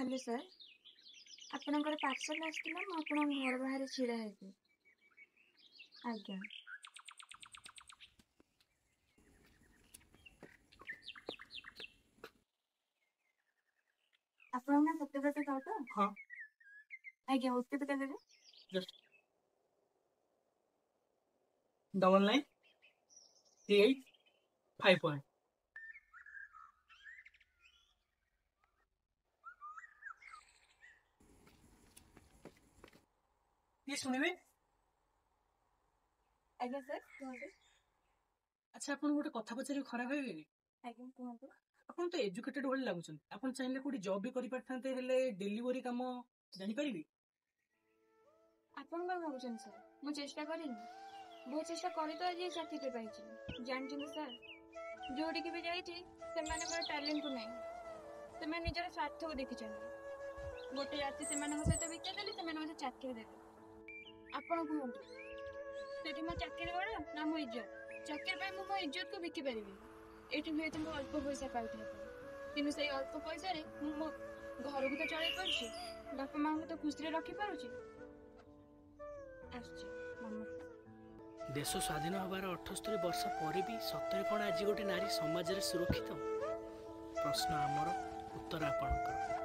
Hello sir, ଆପଣଙ୍କର parcel ଆସିଥିଲା। ମୁଁ ଆପଣଙ୍କ ଘର ବାହାରେ ଛିଡ଼ା ହେଇଛି। ଆଜ୍ଞା। ଆପଣଙ୍କ ନାଁ ସତ୍ୟବ୍ରତ ସାହୁ ତ? ହଁ। ଆଜ୍ଞା, ଓଟିପିଟା ଦେବେ। ଜଷ୍ଟ 993851। ଟିକେ ଶୁଣିବେ? ଆଜ୍ଞା ସାର୍, କୁହନ୍ତୁ। ଆଚ୍ଛା, ଆପଣ ଗୋଟେ କଥା ପଚାରିବି, ଖରାପ ଭାବିବେନି? ଆଜ୍ଞା, କୁହନ୍ତୁ। ଆପଣ ତ ଏଜୁକେଟେଡ ଭଳି ଲାଗୁଛନ୍ତି। ଆପଣ ଚାହିଁଲେ କୋଉଠି ଜବ୍ ବି କରିପାରିଥାନ୍ତେ, ହେଲେ ଡେଲିଭରି କାମ, ଜାଣିପାରିବି? ଆପଣ କଣ ଭାବୁଛନ୍ତି ସାର୍, ମୁଁ ଚେଷ୍ଟା କରିନି? ବହୁତ ଚେଷ୍ଟା କରି ତ ଆଜି ଏ ଚାକିରିଟେ ପାଇଛି। ଜାଣିଛନ୍ତି ସାର୍, ଯୋଉଠିକି ବି ଯାଇଛି, ସେମାନେ ମୋର ଟ୍ୟାଲେଣ୍ଟକୁ ନାହିଁ, ସେମାନେ ନିଜର ସ୍ୱାର୍ଥକୁ ଦେଖିଛନ୍ତି। ଗୋଟେ ରାତି ସେମାନଙ୍କ ସହିତ ବିତେଇ ଦେଲେ ସେମାନେ ମୋତେ ଚାକିରି ଦେବେ। ଆପଣ କୁହନ୍ତୁ, ସେଠି ମୋ ଚାକିରି ବଡ଼ ନା ମୋ ଇଜ୍ଜତ? ଚାକିରି ପାଇଁ ମୁଁ ମୋ ଇଜ୍ଜତକୁ ବିକି ପାରିବିନି। ଏଇଠି ହୁଏତ ମୁଁ ଅଳ୍ପ ପଇସା ପାଉଥାଇପାରେ, କିନ୍ତୁ ସେଇ ଅଳ୍ପ ପଇସାରେ ମୁଁ ମୋ ଘରକୁ ତ ଚଳେଇ ପାରୁଛି, ବାପା ମାଆଙ୍କୁ ତ ଖୁସିରେ ରଖିପାରୁଛି। ଆସୁଛି, ନମସ୍କାର। ଦେଶ ସ୍ୱାଧୀନ ହେବାର 78 ବର୍ଷ ପରେ ବି ସତରେ କ'ଣ ଆଜି ଗୋଟେ ନାରୀ ସମାଜରେ ସୁରକ୍ଷିତ? ପ୍ରଶ୍ନ ଆମର, ଉତ୍ତର ଆପଣଙ୍କର।